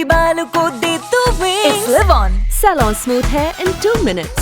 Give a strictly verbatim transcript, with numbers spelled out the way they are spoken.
बालों को दे तू wings। It's Livon. Salon smooth hair in two minutes.